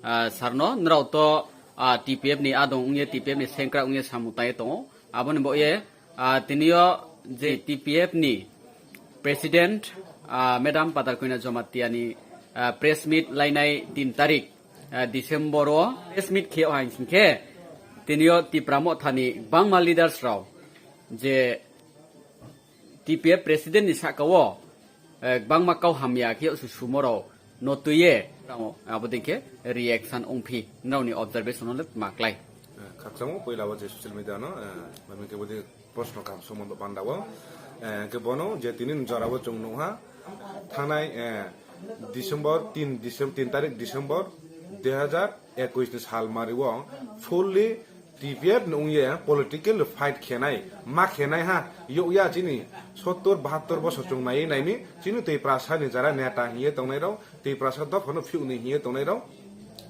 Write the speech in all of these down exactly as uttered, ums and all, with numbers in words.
Sir no, nrao to, ah, T P F ni adong ong ye, T P F ni sengkrak ong ye samung tang ye tong ou. Abo ni baoh ye, ah, tini yo je T P F ni President, ah, Madam Patal Koina Jamatia ni, ah, press meet lainai tin tarik, ah, December wo press meet khe yag hai sing khe, tini yo Tipra Motha ni gbangma leaders rao je T P F President ni sahka wo, eh, gbangma kau hamya khe yag susumo rao no tui ye, abo dei khe reaction ongphi, nrao ni observation no le tma klái? Eh, khakchang wo poila wo je social media no, eh, mami khe bodei proshno kaham somo bo panda wo, eh, khe bono je tini ni jora wo chung nuh ha, thanngnai, eh, December, tin Decem-, tin tarik December dui hazar ekush ni salmari wo fully T P F ni ong ye political fight khenai, ma khenai ha, yag ya chini sottor bahattor bosor chung nai ye nai mi, chini Tiprasa ni jara neta hing ye tongnai rao, Tiprasa dopha no phiouh ni hing ye tongnai rao,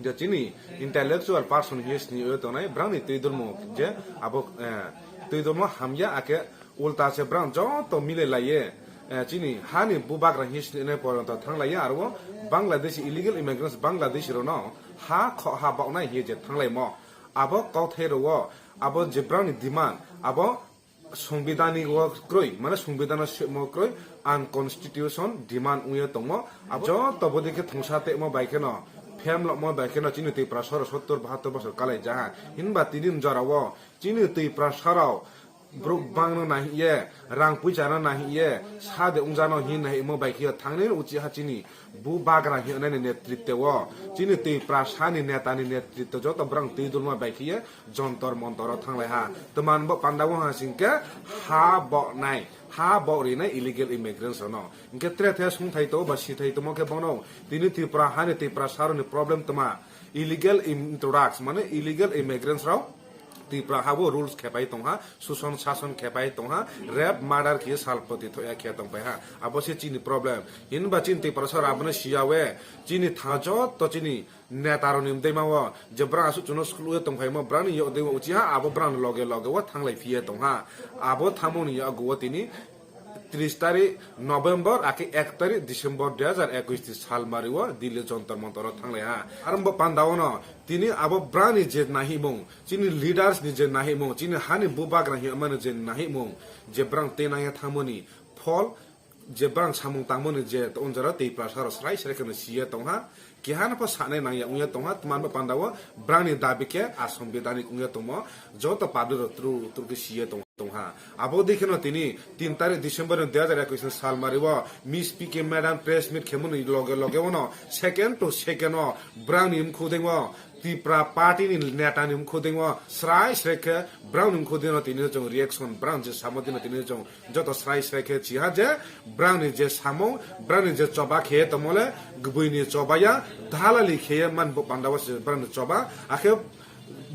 je chini intellectual person hing ye sini ye tongnai, brao ni tuidulmo je abo, eh, tuidulmo hamya akhe ulta se brao joto milelai ye, eh, chini ha ni bubagra hing ye sini nai poronto thannglai ye, aro wo Bangladesh illegal immigrants Bangladesh rao no ha khoh ha baoh nai hing ye je thannglaimo. Abo kauthai rao wo, abo je brao ni demand, abo সংবিধানিক wo kroi, mane সংবিধান no sehmo kroi, unconstitution demand ong ye tongmo, abo joto bodei khe thongsa tongmo bai kheno, phemlomo bai kheno chini Tiprasa rao sottor bahattor bosor kalai ja ha. Himba tini ni jora wo chini Tiprasa rao brouh bang no nai hing ye, rang poicha no nai hing ye, sa de ongja no hing nai hingmo bai khe ye thanng nai uchih ha chini bubagra hing nai ni netritwo wo, chini Tiprasa ni neta ni netritwo joto brao tuidulma bai khe ye Jantar Mantar wo thannglai ha. Tma ni bo panda wo ha sing khe ha baoh nai, ha baoh ri nai illegal immigrants rao no. Hing khe tre the sungthai tong ba sithai tongmo khe bono tini Tripura ha ni Tiprasa rao ni problem tma, illegal introduce, mane illegal immigrants rao Tripura ha wo rules khepai tong ha, suson sason khepai tong ha, rape, murder khe ye salpoti thoh ya khe tongpai ha. Abo se chini problem. Himba chini Tiprasa rao abo no si ya we, chini tha joto chini neta rao ni mdeima wo, je brao asuh chung no skul ye tongphaimo, brao ni yak dei wo uchih ha, abo brao ni loge loge wo thannglai phi ye tong ha. Abo thanngmo ni yakgu wo tini tris tarik November, akhe ek tarik December dui hazar ekush ni salmari wo Delhi Jantar Mantar wo thannglai ha. Aro bo panda wo no, tini abo brao ni je nahihmung, chini leaders ni je nahihmung, chini ha ni bubagra hing yagma ni je nahihmung, je brao tenang ye thanngmo ni phol, je brao samung tangmo ni je to onjara Tiprasa rao srai srai khe no si ye tong ha, keha no pho sanai nang ya ong ye tong ha, tma ni bo panda wo brao ni dabi khe asonbidanik ong ye tongmo, joto public rao tru tru khe si ye tong ha. Abo dei khe no tini tin tarik December ni dui hazar ekush ni salmari wo Miss P K madam press meet khemo ni loge loge wo no second to second wo brao ni mkhu deing wo, Tipra party ni neta ni mkhu deing wo srai srai khe brao ni mkhu deing no tini chung reaction, brao je samo dei no tini chung joto srai srai khe chi ha je brao ni je samung, brao ni je choba khe ye tongmo le gboi ni choba ya, dalali khe ye mani bo panda wo se brao ni choba, akhe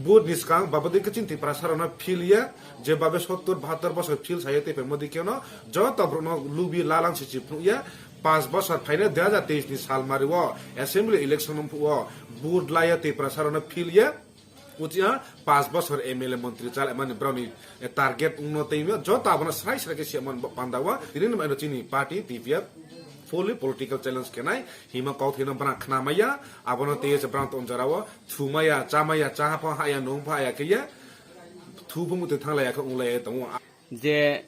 vote ni skang babo dei khe chini Tiprasa rao no feel ye, je babe sottor bahattor bosor feel sa ye tei phaimo dei khe no, joto brouh no lubi lalang se chi phnuh ye, panch bosor phainai dui hazar teis ni salmari wo assembly election ong phuh wo vote la ye Tiprasa rao no feel ye, uchih ha panch bosor M L A montri chálai mani brao ni target ong no tei mi, joto abo no srai srai khe si ya mani bo panda wo, tini ni mai no chini party T P F fully political challenge khe nai hingmo kauthai no brao khnamai ya, abo no tei ye se brao to onjara wo thumai ya, chámai ya, chá pho ha ya, nung pho ha ya khe ye, thu pho mutoi thannglai ya khe onglai ye tong ou. Je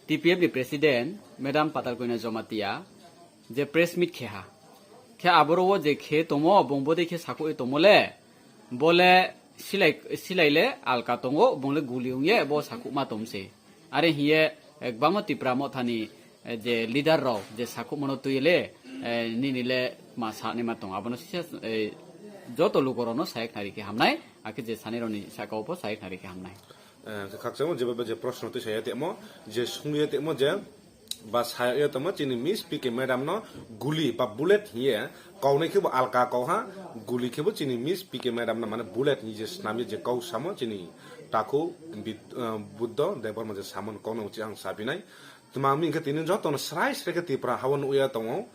T P F ni president madam Patal Koina Jamatia je press meet khe ha, khe aboro wo je khe tongmo, bung bodei khe sakhouh ye tongmo le, bo le silai, silai le alka tong ou, bung le guli ong ye bo sakhouhma tong se. Are hing ye, eh, gbangma Tipra Motha ni, eh, je leader rao je sakhouhmo no tui ye le, eh, nini le ma sanaima tong, abo no sisa, eh, joto lugo rao no sa ye khnari khe ham nai, akhe je sanai rao ni sahka wo pho sa ye khnari khe ham nai. Eh, khakchangmo je ba je proshno tui sa ye tongmo, je sung ye tongmo je, ba sa ye tongmo chini Miss P K madam no guli ba bullet hing ye, kaunai khe bo alka kau ha, guli khe bo chini Miss P K madam no mane bullet hing ye je snam ye je kau samo chini takhu Bid-, eh, Buddho Debbarma je samo ni kau no uchih ang saphi nai. Tma hing khe tini joto no srai srai khe Tipra ha wo nuh ye tong ou.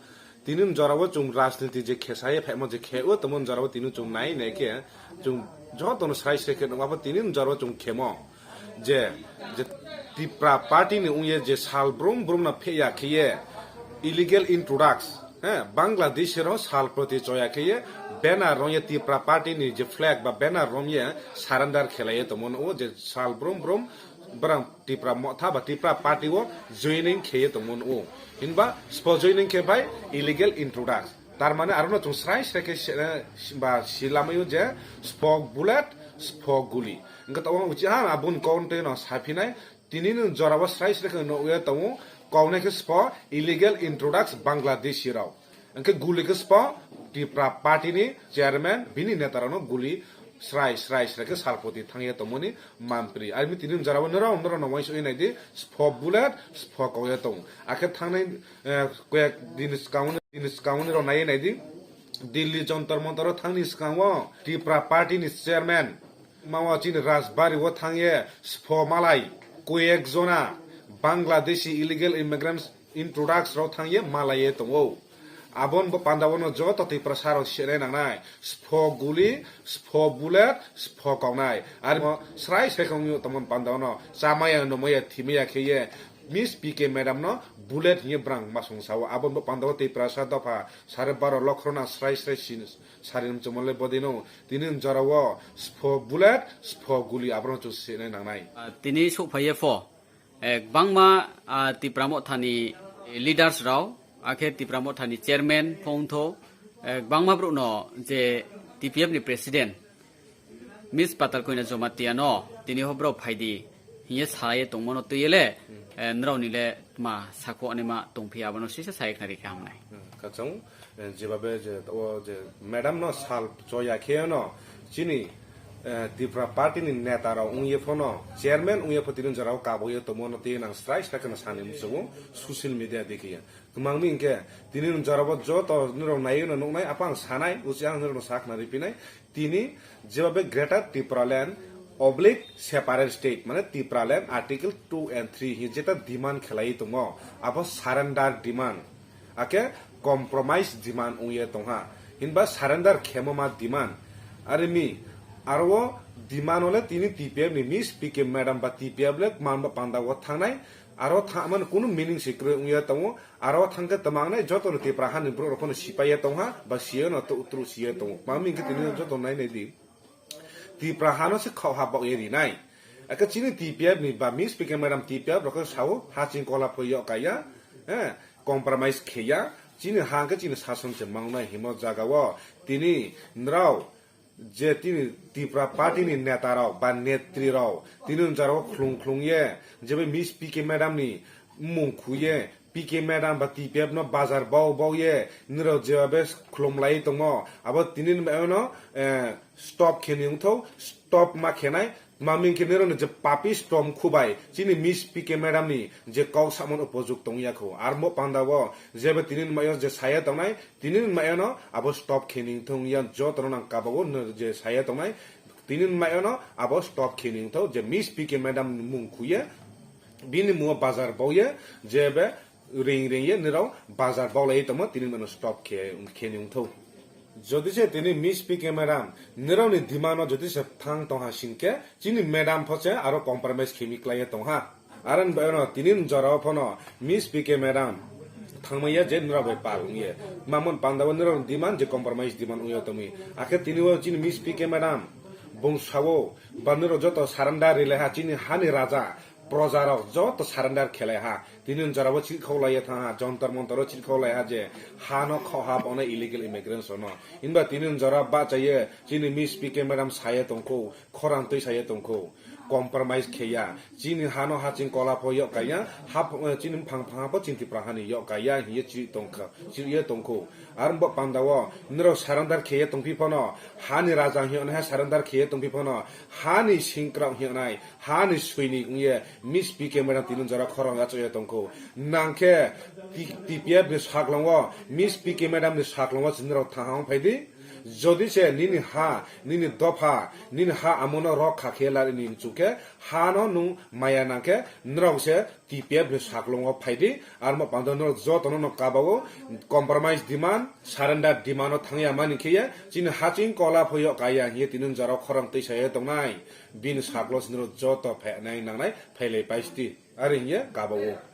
Tini ni jora wo chung rajniti je khe sa ye phaimo je khe wo tongmo ni jora wo tini chung nai nai khe, chung joto no srai srai khe nuh abo tini ni jora wo chung khemo. Je, je Tipra party ni ong ye je sal brum brum no pheh ya khe ye illegal introduce, Bangladeshi rao sal proti choya khe ye banner rom ye Tipra party ni je flag ba banner rom ye surrender khelai ye tongmo nuh ou, je sal brum brum brang Tipra Motha ba Tipra party wo joining khe ye tongmo nuh ou. Himba spo joining khe bai illegal introduce. Tar mane aro no chung srai srai khe ba silamai ou je spo bullet, spo guli. Hing khe taoh wo uchih ha abo ni kau tei no saphi nai, tini ni jora wo srai srai khe nuh ye tong ou, kaunai khe spo illegal introduce Bangladeshi rao. Hing khe guli khe spo Tipra party ni chairman, bini neta rao no guli srai srai srai khe sal proti thanng ye tongmo ni mampri. Are mi tini ni jora wo nrao, nrao no uaingsouh ye nai di, spo bullet, spo kau ye tong. Akhe thanngnai koyek din ni skang wo nrao nai ye nai di, Delhi Jantar Mantar wo thanng ni skang wo Tipra party ni chairman ma wo chini Rajbari wo thanng ye spo malai, koyek jona Bangladeshi illegal immigrants introduce rao thanng ye malai ye tong ou. Abo ni bo panda wo no joto Tiprasa rao sinai nangnai, spo guli, spo bullet, spo kaunai. Are mo srai srai khe ong ye tongmo ni panda wo no chámai ya, numai ya, thimai ya khe ye Miss P K madam no bullet hing ye brang ma song sa ou. Abo ni bo panda wo Tiprasa dopha sare baro lokhro na srai srai sari mchumo le bodei no tini ni jora wo spo bullet, spo guli abo no chung sinai nangnai. Tini souhphai ye pho, gbangma Tipra Motha ni leaders rao, akhe Tipra Motha ni chairman pho ong thou, gbangma brouh no je T P F ni president Miss Patal Koina Jamatia no tini ho brao phai di hing ye sa ye tongmo no tui ye le, nrao ni le tma sakhouh naima tongphi abo no sisa sa ye khnari khe ham nai. Jebabe je madam no sal choya khe no chini Tipra party ni neta rao ong ye pho no, chairman ong ye pho tini ni jora wo kabo ye tongmo no tui ye nang srai srai khe no sa ni mchumo social media dei khe ye. Kmang mi hing khe, tini ni jora wo joto nrao nai ye no nuh nai, aphang sa nai, uchih ang nrao no sa khnari phi nai, tini jebabe Greater Tipraland oblique separate state, mane Tipraland Article two and three hing jeta demand khelai ye tongmo, abo surrender demand, akhe compromise demand ong ye tong ha. Himba surrender khemo ma demand. Are mi, aro wo demand wo le tini T P F ni Miss P K madam ba T P F le kmang ba panda wo thanng nai, aro thanng mani kunu meaning se kroi ong ye tong ou, aro thanng khe tma ong nai, joto no Tipra ha ni brouh rao pho no sipai ye tong ha, ba si ye no to utru si ye tong ou. Kmang mi hing khe tini joto nai nai di. Tipra ha no se khaoh ha baoh ye ri nai. Akhe chini T P F ni ba Miss P K madam T P F rao khe sa ou, ha ching kola pho yoh ka ya, compromise khe ya, chini ha hing khe chini sason se mang nai hingmo zaga wo, tini nrao je tini Tipra party ni neta rao ba netri rao tini ni jora wo khlung khlung ye, je bai Miss P K madam ni mmung khu ye, P K madam ba T P F no bazar bau bau ye nrao jebabe khlumlai tongmo, abo tini ni mai yo no stop khe ni ong thou, stop ma khe nai. Tma hing khe nrao ni je papi stom khu bai chini Miss P K madam ni je kau samo no upojug tong ya khou. Aro bo panda wo jeba tini ni mai yo je sa ye tongnai, tini ni mai yo no abo stop khe ni thung ya, joto no nang kaba wo je sa ye tongnai, tini ni mai yo no abo stop khe ni thou, je Miss P K madam ni mmung khu ye, bini mmung wo bazar bau ye, jeba reing reing ye nrao bazar baulai ye tongmo, tini ni mai no stop khe, khe ni thou. Jodi se tini Miss P K madam nrao ni demand no jodi se thanng tong ha sing khe, chini madam pho se aro compromise khe mi klái ye tong ha. Are ni bai no tini ni jora wo pho no Miss P K madam thanngmai ya je nrao bai pal ong ye. Mamon panda wo nrao ni demand je compromise demand ong ye tong mi. Akhe tini wo chini Miss P K madam bung sa ou, ba nrao joto surrender rilai ha, chini ha ni raja, proja rao joto surrender khelai ha. Tini ni jora wo chirkhaulai ye thanng ha, Jantar Mantar wo chirkhaulai ha je ha no khaoh ha baoh nai illegal immigrants rao no. Himba tini ni jora bahcha ye chini Miss P K madam sa ye tong khou, khorang tui sa ye tong khou. Compromise khe ya. Chini ha no ha ching kola pho yoh ka ya, chini mphang phang ha pho chini Tipra ha ni yoh ka ya hing ye chih ye tong khou. Are bo panda wo nrao surrender khe ye tongphi pho no, ha ni raja hing ye naiha surrender khe ye tongphi pho no, ha ni singkrao hing ye nai, ha ni soinik ong ye Miss P K madam tini ni jora khorang yachaoh ye tong khou. Nang khe T P F ni saklang wo, Miss P K madam ni saklang wo se nrao thanng ha ong phai di. Jodi se nini ha, nini dopha, nini ha amo no rokha khe lari ni mchu khe, ha no nung maya nang khe, nrao se T P F ni saklang wo phai di. Aro bo panda nrao joto no kaba wo compromise demand, surrender demand no thanng ya mani khe ye, chini ha ching kola pho yoh ka ya hing ye tini ni jora wo khorang tui sa ye tongnai. Bini saklo se nrao joto phainai nangnai, phailai pai sti. Are hing ye kaba ou.